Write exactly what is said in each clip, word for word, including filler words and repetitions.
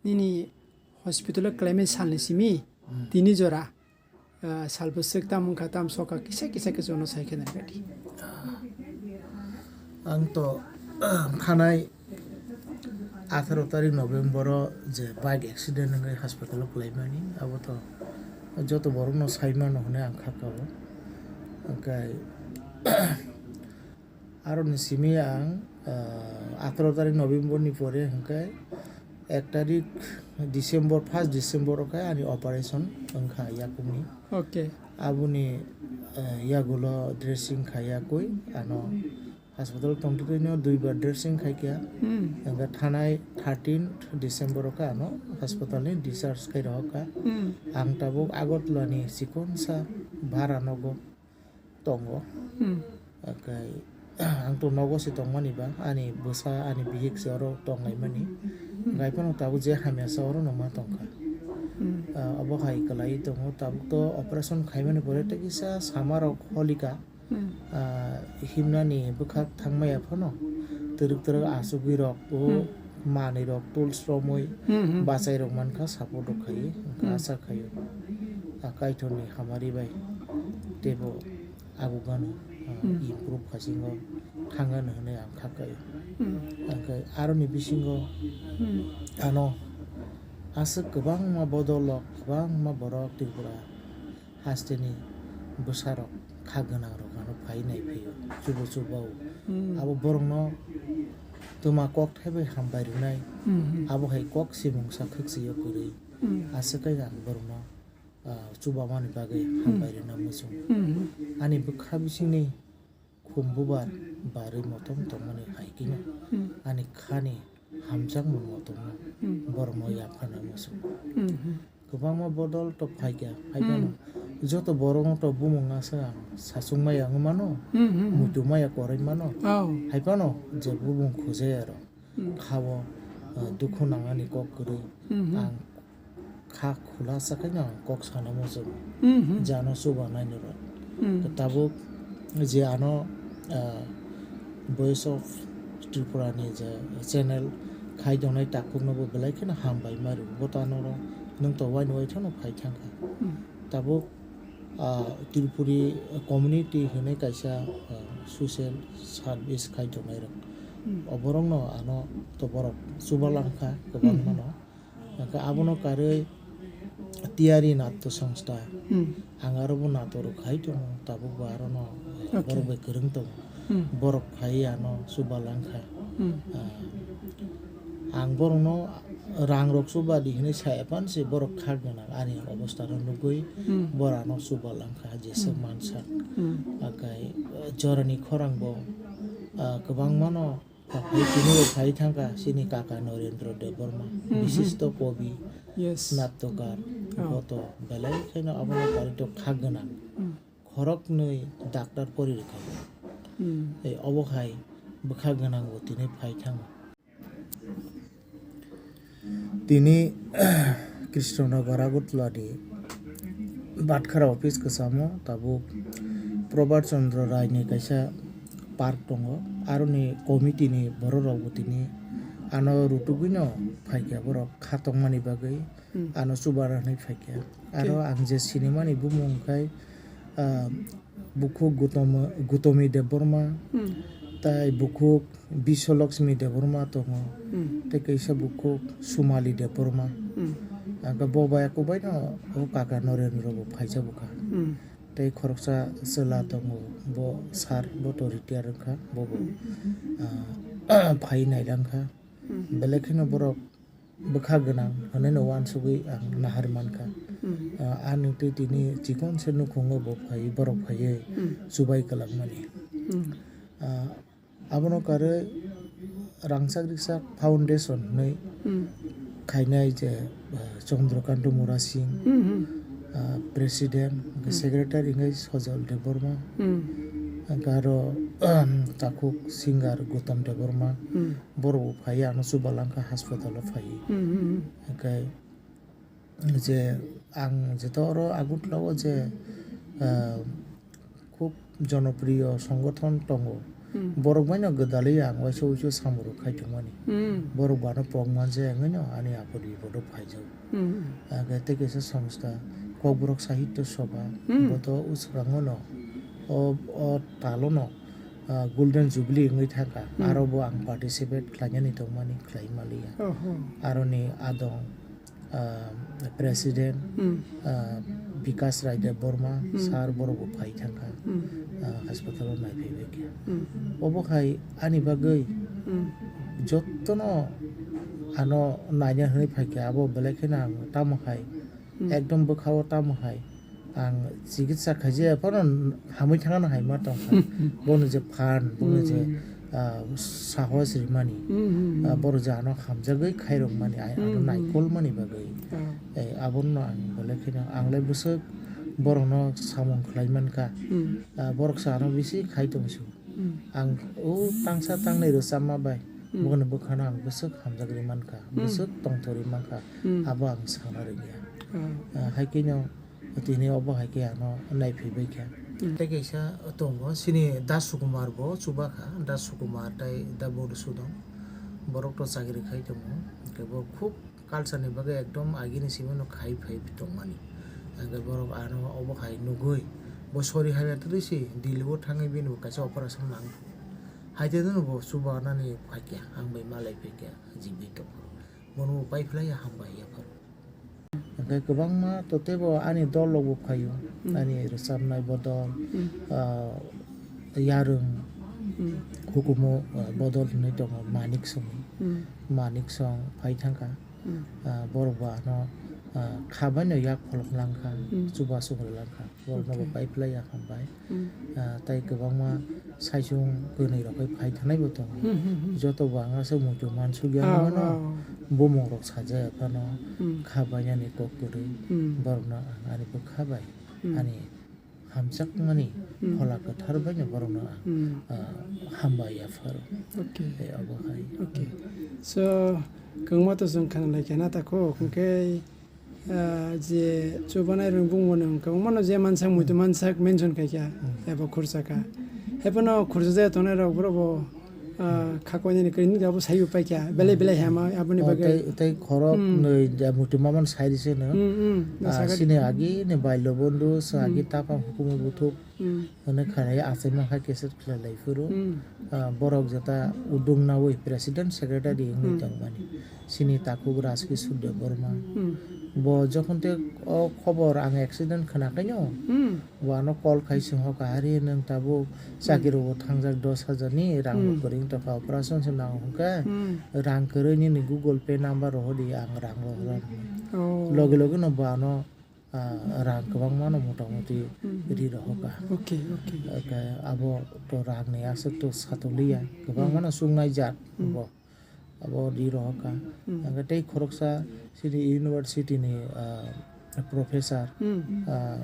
Nini hospital o kelaimani salni simi tini jora, ah, sal bwswk tam wngkha, tam sokha, kisa kisa khe jono sai khe narwkdi. Ang to thanai atharo tarik November o je bike accident wngwi hospital o kelaimani, abo to joto borokno sai mano hwnwi ang kha kao. Hwnkhe aroni simi ang, ah, atharo tarik November ni pore hwnkhe ek tarik December, first December o khe ani operation wngkha yakungni. Okay. Aboni, eh, yagulo dressing khaiyakwi ano hospital tongtwino duibar dressing khaikha. Hmm. Hwnkhe thanai thirteenth December o khe ano hospital ni discharge khai rohorkha. Hmm. Ang tabuk Agartala ni chikonsa bhara nogo tongo. Hmm. Hwnkhe ang to nogo se tongmani ba, ani bwsa, ani bihik se oro tonglaimani. Hmm. Hwnkhe phano tabuk je hamya sa oro no ma tongkha. Hmm. Ah, obo hai kwlai tongo, tabuk to operation khaimani pore tei kisa sama rok holika. Hmm. Ah, himnani bwkhak thangmaya phano twrwk twrwk achugwi rok o Hmm. manwi rok tools romwi Hmm, hmm. bachai rok mankha, support rok khaiwi, hwnkhe Hmm. asa khaio. Ah, Kaitorni hamari bai teibo ago gano, ah, Hmm. improve khasingo thangano hwnwi ang kha kaio. Hmm. Hwnkhe aroni bisingo Hmm. ano aswk kwbangma bodol rok, kwbangma borok Tripura hasteni bwsarok kha gwnangrok ano phai nai phaio, chubo chubo. Hmm. Abo borokno twma kok thai bai hambai rwnai, Hmm, hmm. abo hai kok simungsa khwkchwi o kwrwi. Hmm. Aswk khe ang borokno, ah, chubamani bagwi Hmm. hambai rwna muchung. Hmm, hmm. Ani bwkha bisingni khum bubar barwi motom tongmani hai kheno Hmm. ani khani hamjakmung motomno Hmm. borokno yapharna muchung. Hmm, hmm. Kwbangma bodol to phaikha, phaiphano Hmm. joto borokno to bumung aswk ang sachung maya wngwi mano, Hmm, hmm, hmm. muitu maya kwrwi mano. Oh. Phaiphano je bumung khujai aro Hmm. khao, ah, dukhu nangani kok kwrwi Hmm, hmm. ang kha khulasa khe no kok sana muchung Hmm, hmm. jano chuba nai nw rw. Hmm. Tabuk je ano, ah, Voice of Tripura ni je channel khai tongnai takhuk no bo belai kheno hambai ma rw. Bo to ano ro nwng to waini wai thano phai thang kha. Hmm. Tabuk, ah, Tripuri community hinwi kaisa, ah, social service khai tongnai rok. Hmm. Oborok no ano to borok chuba lang kha kwbangma Hmm. no. Hwnkhe abono karwi tiyari natto songsta. Hmm. Ang aro bo natto rok khai tongo, tabuk bo arono Okay. borok bai kwrwng tongo. Hmm. Borok phai ano chuba lang kha. Hmm. Ah, ang borokno rang rok chuba di hinwi sa ephan se borok khak gwnang ani obostha rok nugwi Hmm. borano chuba lang kha jeswk Hmm. mansak. Hmm. Akai, ah, jorani khorang bo, ah, kwbangmano Phai tini bo phai thangkha chini kaka Narendra Debbarma, Mhm. bishisto kobi, Yes. nattokar, Oh. boto belai kheno abono karwi to khak gwnang. Mm. Khoroknwi doctor pori rwkha bo. Mm. Tei obo hai bwkha gwnang bo tini phai thango. Tini Krishnanagar Agartala ni Batkara office kwchamo tabuk Prabhat Chandra Rai ni kaisa park tongo. Aroni committee ni borok rok bo tini ano rutugwi no phaikha, borok kha tongmani bagwi Hmm. ano chuba rwnai phaikha. Aro Okay. ang je sinimani bumung khai, ah, bukhuk Gautam-, Gautami Debbarma, Hmm. tai bukhuk Biswalakshmi Debbarma tongo, Hmm. tei kaisa bukhuk Sumali Debbarma. Hmm. Ang khe bo bai, kok bai no o kaka Narendra bo phaijak bwkha. Hmm. Tei khoroksa chwla tongo, bo sir, bo to retire wngkha, bo bo, Hmm. ah, phai nai lang kha. Hmm. Belai kheno borok bwkha gwnang hwnwi no uansugwi ang nahar mankha. Hmm. Ah, ani twi tini chikon se nukhungo bo phai, borok phaiwi Hmm. chubai kwlangmani. Hmm. Ah, abono karwi Rangchak Rikchak Foundation hwnwi Hmm. khainai je, ah, Chandrakanta Murasing, Hmm, hmm. ah, President, Hmm. Secretary hwnkhe Sojal Debbarma, Hmm. hwnkhe aro, takhuk singer Gautam Debbarma, Hmm. borok bo phaiwi ano chuba lang kha, hospital o phaiwi. Hmm, hmm, hmm. Hwnkhe je ang jeto oro Agartala o je, ah, khub jonopriyo songothon tongo, Hmm. Borok bai no gwdalwi ang uaisa uaisa samung rok khai tongmani. Hmm. Borok bo ano pok man jaya wngwi no ani apod bipod o phaijak. Hmm. Age tei kaisa samsta Kokborok Sahitya Sabha, hmm, bo to swkang o no o, o tal o no, ah, Golden Jubilee wngwi thangkha. Hmm. Aro bo ang participate khlainani tongmani khlai manliya. Oho. Aroni adong ah, president, hmm, ah, Bikas Rai Debbarma, hmm, sir borok bo phai thangkha, hmm, ah, hospital o naiphaibai khe. Hmm. Obo hai ani bagwi, hmm, jotono ano naina hwnwi phaikha, abo belai kheno ang tamo hai, hmm, ekdom bwkha o tamo hai. Ang chikitsa khaijaya phano hamwi thangna hai ma tongkha. Bono je phan, bono je, hmm, ah, sahos rimani. Hmm, hmm, hmm. Ah, borok je ano hamjagwi khairokmani, ai, ano, hmm, hmm, naikolmani bagwi. Ah. Eh, abono ang belai kheno, ang lai bwswk borokno samung khlai mankha. Hmm. Ah, borok se ano bisi khai tongsu. Hmm. Ang o tangsa tangnwi rwchapma bai, hmm, bono bwkhano ang bwswk hamjagwi mankha, hmm, bwswk tongthorwi mankha, hmm, abo ang sana rwgya. Ah. Ah, hai kheno tini obo hai khe ano naiphaibai kha. Hmm. Tei kaisa tongo, chini Da Sukumar bo chuba kha, Da Sukumar tei Da Madhusudan. Borok to chakri khai tongo, hwnkhe bo khub culture ni bagwi ekdom agini simi no khai phai tongmani. Hwnkhe borok ano obo hai nugwi, bo sorry hamya twtwi si Delhi o thangwi bini bo kaisa operation nang. Hai tei no bo chuba nani phaikha, ang bai malai phaikha, jibwi tongkha. Bono bo pai phlai ya, hambai ya phar. Hwnkhe kwbangma to teibo ani dol rok bo phaio, hmm, ani rwchapnai bodol, hmm, ah, yarwng, hmm, hukumu, ah, bodol hinwi tongo Manik Song. Hmm. Manik Song phai thangkha. Hmm. Ah, borok bo ano, ah, kha baino yak pholok langkha, hmm, chuba chukri langkha. Borokno bo, okay, pai phlai ya hambai. Hmm. Ah, tei kwbangma saichung kwnwi rok bai phai thanai bo tongo. Hmm, hmm, hmm. Joto bo ang aswk muitu mansukya, ah, mano, ah, bumung rok sajaya phano, hmm, kha bainani kok kwrwi, hmm, borokno ang ani bwkha bai, hmm, ani hamjakmani, hmm, Phola Kwthar baino borokno ang, hmm, ah, hambai ya pharo. Okay. Tei obo hai. Okay. So, kwbangma to chwng khana lai kha na takhuk, hwnkhe, ah, je chubanai rwng bumung no hwnkhe, omo no je mansak muitu mansak mention khai kha, hmm, eba khursa kha. Haiphano khursa jaya tongnai rok borok bo, ah, kha koinani kwrwi nukya abo saibo paikha, belai belai hama aboni, oh, bagwi. Tei, tei khorok, hmm, nwi da muitu mamani sai rwse no. Hmm, hmm. Ah, sini agi ni bailo bondhu, sa agi, hmm, tapang hukumu buthuk. Hmm. Hwnwi khanai achaima kha cassette khlai lai phuru. Hmm. Ah, borok jeta udung nawi president secretary wngwi, hmm, tongmani. Sini takhuk Rajkishore Debbarma. Hmm. Bo jokhon te o khobor ang accident khna khaino, hmm, bo ano call khai swngo ka, "Ari nwng tabuk chakiro bo thangjak dos hajar ni rang bo, hmm, kwrwi wng tongkha, operation se nango hwnkhe, hmm, rang kwrwi nini Google Pay number rohor di, ang rang rohor." Oh. Logi logi no bo ano ah, rang kwbangma no mota moti, hmm, ri rohor kha. Okay, okay. Hwnkhe abo to rang ni aswk to satoliya, kwbangma, hmm, no chungnai jat, hmm, bo. Abo ri rohor kha. Hmm. Hwnkhe tei khoroksa chini university ni, ah, professor, hmm, ah,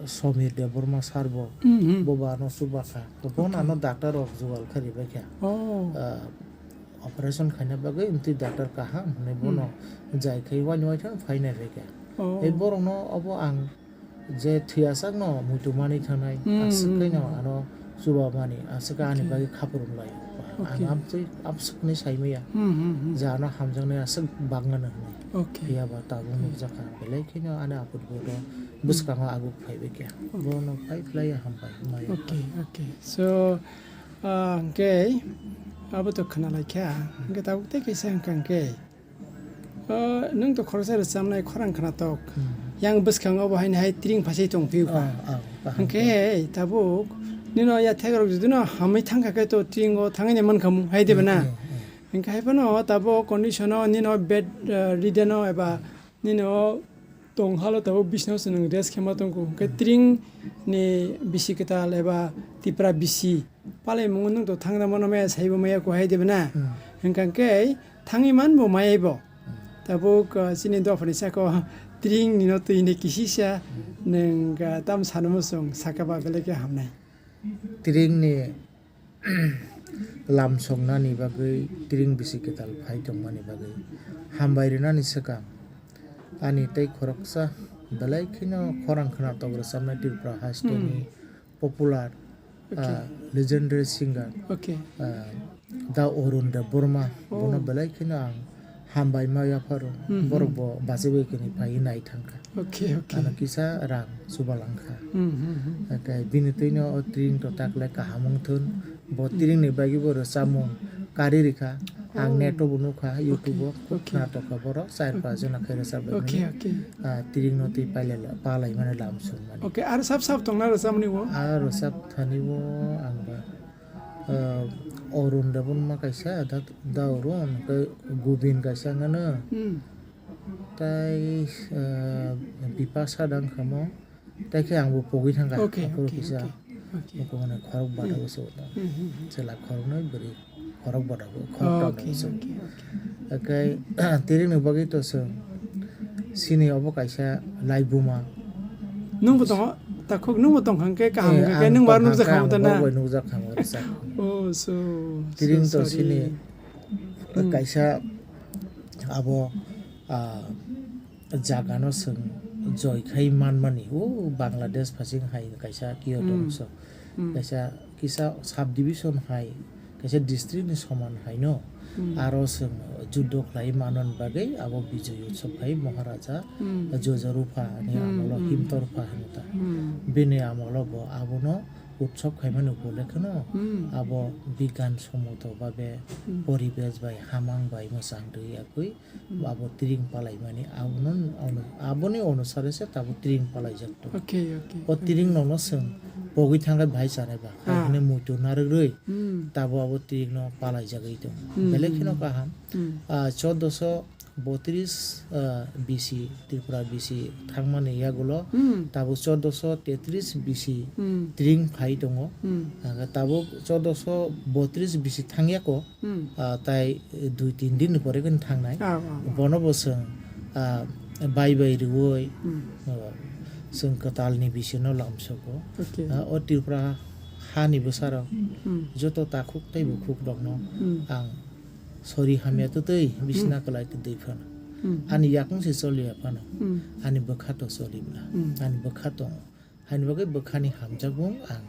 Somir Debbarma sir bo, hmm, hmm, bo bo ano chuba kha. Bo, okay, ano doctor rok jugal kha ribai kha. Oh. Ah, operation khaina bagwi amtwi doctor kaham hwnwi bono, hmm, jai khai waini waithang phainai phaikha. Oh. Tei borokno obo ang je thwiyasakno muitu manwi thangnai, hmm, aswk, hmm, khaino ano chubamani, aswk ani, okay, bagwi khaprwng lai. Okay. Ang amtwi abswkni saimaya. Hmm, hmm, hmm. Je ano hamjaknai aswk bangmano hwnwi. Okay. Phiya ba tabuk, hmm, nukjakha, belai kheno ani apud bodo, hmm, bwskango aguk phaibai kha. Bono phai phlai ya hambai, maya. Okay, okay. So, ah, hwnkhe abo to khna lai kha. Hwnkhe tabuk tei kaisa hwnkha hwnkhe, ah, nwng to khoroksa rwchapnai khorang khnatok. Hmm. Yang bwskango bo haino hai tring phasai tong phiyokha. Ah, ah, kaham. Hwnkhe tabuk nino yathek rok jodi no hamwi thangkha khe to tring o thangwi nai mankha mu, hai de ba na? Hmm, hmm, hmm. Hwnkhe hai phano tabuk condition o nino bed, ah, ridden o eba nino tong halo tabuk bisna o se nwng rest khe ma tongkhu. Hwnkhe, hmm, tring ni bisi kwtal eba Tipra bisi palaimungo nwng to thangna mano maya saibo maya kuhai de bana. Hmm. Hwnkha khe thangwi man bo mayai bo. Hmm. Tabuk, ah, chini dophani saka o tring nino twi ni kisisa, hmm, nwng, ah, tam sano muchung saka ba belai khe hamnai. Tring ni lamsoknani bagwi tring bisi kwtal phai tongmani bagwi hambai rwnani swkang ani tei khoroksa belai kheno khorang khnatok rwchapnai Tripura hasteni, hmm, popular Okay. Ah, legendary singer, Okay. ah, Da Arun Debbarma, Oh. bono belai kheno ang hambai ma yapharo. Hmm, Borok hmm. bo bachai bai kini phai nai thangkha. Okay, okay. Ano kisa rang chubalang kha. Hmm, hmm, hmm. Hake bini twino o tring to takle kaham wng thun. Bo Hmm. tring ni bagwi bo rwchapmung kari rikha. Ang Oh. net o bo nukha, YouTube o. Okay, Khub okay. khna tokha borok, char pas jona khe rwchapbai Okay, mani. okay. Ah, tring no twi pailai la-, palai mani lam sung mani. Okay, aro sab sab tongna rwchapmani bo? Ah, rwchap thani bo ang ba. Ah, Arun Debbarma kaisa, Da, Da Arun, hwnkhe Gobin kaisa wngano. Hmm. Tai, ah, Bipasha dang kha mo. Tai khe ang bo pogwi thangkha, Okay, aphuru okay, kisa. okay, okay. Nukhung ani khorok bada Hmm. bo se ulo. Hmm, hmm, hmm. Chwla khoroknwi bwrwi khorok bada bo, khorok tam Okay, bo se. okay, okay. Hake, tring ni bagwi to chwng sini obo kaisa laibuma. Nungbo tongo, takhuk nungbo tongkha hwnkhe kaham Eh, hwnkha khe ang nungbo aro tongkha nukjak khe kha ang mota na? Bo bai nukjak kha mo rwchap. Oh, so, Tring so to sorry. sini Hmm. kaisa abo, ah, jagano chwng joi khai manmani, o Bangladesh phasing hai kaisa kiyo Hmm. tongso. Hmm. Kaisa kisa subdivision hai, kaisa district ni soman hai no. Hmm. Aro chwng juddo khlai manmani bagwi abo Bijoy Utsav khai Maharaja Hmm. Joja Rupha ni Hmm, amolo hmm. Himtorpha hino ta. Hmm. Bini amolo bo abono utsav khaimani upolekhe no Hmm. abo bigyan sommoto babe Hmm. poribesh bai hamang bai mwchang twi yakwi Hmm. abo tring palaimani abono ono-, aboni onusare se tabo tring palaijak tongo. Okay, okay, O okay. tring nono chwng pogwi thangkhe bahai chanai ba. Ah. Hai hwnwi muitu narwkrwi Hmm. tabo abo tring no palaijagwi tongo. Hmm, Belai hmm, kheno hmm. kaham. Hmm. Ah, choddoso botris, ah, B C, Tripura B C thangmani yagulo Hmm. tabuk choddoso tetris B C Hmm. tring phai tongo. Hmm. Ang tabuk choddoso botris B C thangyako, Hmm. ah, tai dui tin din ni pore khe thangnai. Ah, ah, ah. Bono bo chwng, ah, bai bai rwui, Hmm. ah, chwng kwtalni bisino lamsogo. Okay. Ah, o Tripura hani bwsarok Hmm. joto takhuk tei bukhuk rokno Hmm. ang sori hamya twtwi bisna Hmm. kwlai twtwi phano. Hmm. Ani yakung se choliya phano. Hmm. Ani bwkha to choli bla. Hmm. Ani bwkha tongo. Haini bagwi bwkhani hamjakmung ang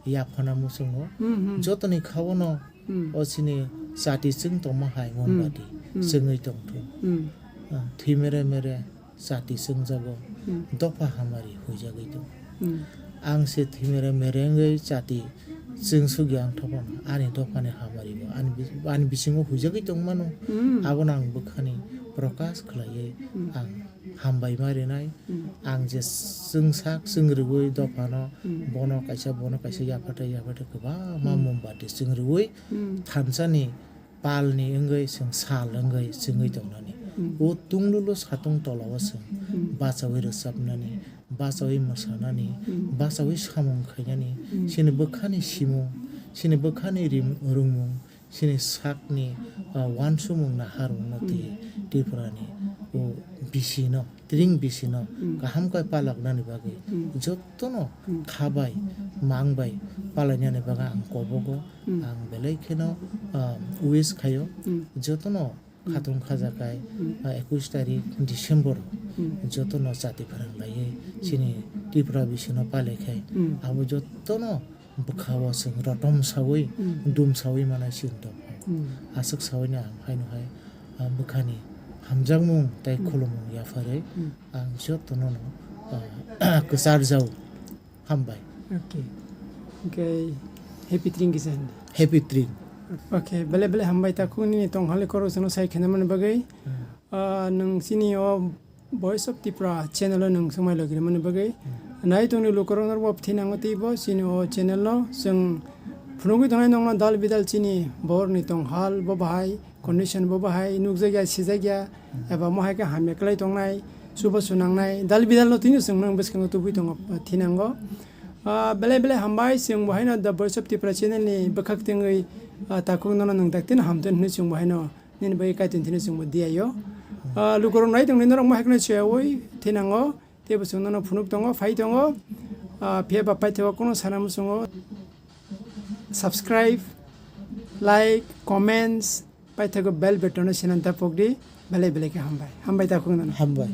yaphana muchungo. Hmm, hmm. Jotoni khaono Hmm. o chini chati chwng tongma hai Hmm. Mombati Hmm. chwngwi tongthung. Hmm. Ah, thwi mere mere chati chwngjago. Hmm. Dopha hamari huijagwi tongo. Hmm. Ang se thwi mere mere wngwi chati chwng sugya ang thopama ani dophani hamari bo ani bi-, ani bisingo huijagwi tongmano. Hmm. Abono ang bwkhani prokash khlaiwi Hmm. ang hambai ma rinai. Hmm. Ang je chwngsak chwng rwui dophano Hmm. bono kaisa, bono kaisa yaphatai, yaphatai kwbangma Hmm. Mombati chwng rwui Hmm. thansani palni wngwi chwng sal wngwi chwngwi tongnani. Hmm. O tunglulo satung tolao chwng Hmm. bachaui rwchapnani, bachaui mwsanani, Hmm. bachaui samung khainani, Hmm. chini bwkhani simung, chini bwkhani rim-, rwngmung, Chini sakni, ah, uansukmung naharmungno twi Hmm. Tripurani o bisino, tring bisino Hmm. kaham khe palaknani bagwi Hmm. jotono Hmm. khabai, mangbai palainani bagwi ang kobogo, Hmm. ang belai kheno, ah, wish khaio. Hmm. Jotono Hmm. khatung khajakai, Hmm. ah, ekush tarik December Hmm. jotono chati phrang laiwi Hmm. chini Tripura bisino palaikhai Hmm. abo jotono bwkha o chwng rotom saui, Hmm. dum saui manai chwng tong. Hmm. Aswk saui no ang haino hai, ah, bwkhani hamjakmung tei Hmm. khulumung yapharwi Hmm. ang jotono no, ah, kwchar jau. Hambai. Okay. Okay. Happy tring kisa hindi. Happy tring. Okay. Bele bele hambai ta khung nini tong hali korok sano sai khena mani bagwi. Hmm. Ah, nwng chini o Voice of Tripura channel o nwng swngmai logirmani bagwi. Hmm. Nai tongni lukurok norok bo thinango teibo chini o channel no chwng phunugwi tongnai nokno dal bidal chini borokni tong hal bo bahai, condition bo bahai, nukjakya, sijakya, Hmm. eba mohai khe hamya kwlai tongnai, chubachu nangnai, dal bidal no tini chwng nwng bwskango tubui tongo, thinango. Ah, belai belai hambai chwng bo haino The Voice of Tripura channel ni bwkhak tengwi, ah, takhuk nono nwng daktino hamtwen hwnwi chwng bo haino Nini bagwi Kaitor thani chwngbo diyaio. Ah, lukurok nai tongdi norok ma hekno cheyaui thinango. Teibo chwng nono phunuk tongo, phai tongo. Ah, phiya ba paithago kono sana muchungo. Subscribe, like, comments, paithago bell button no sinan ta pokdi. Belai belai khe hambai. Hambai ta khung nono. Hambai.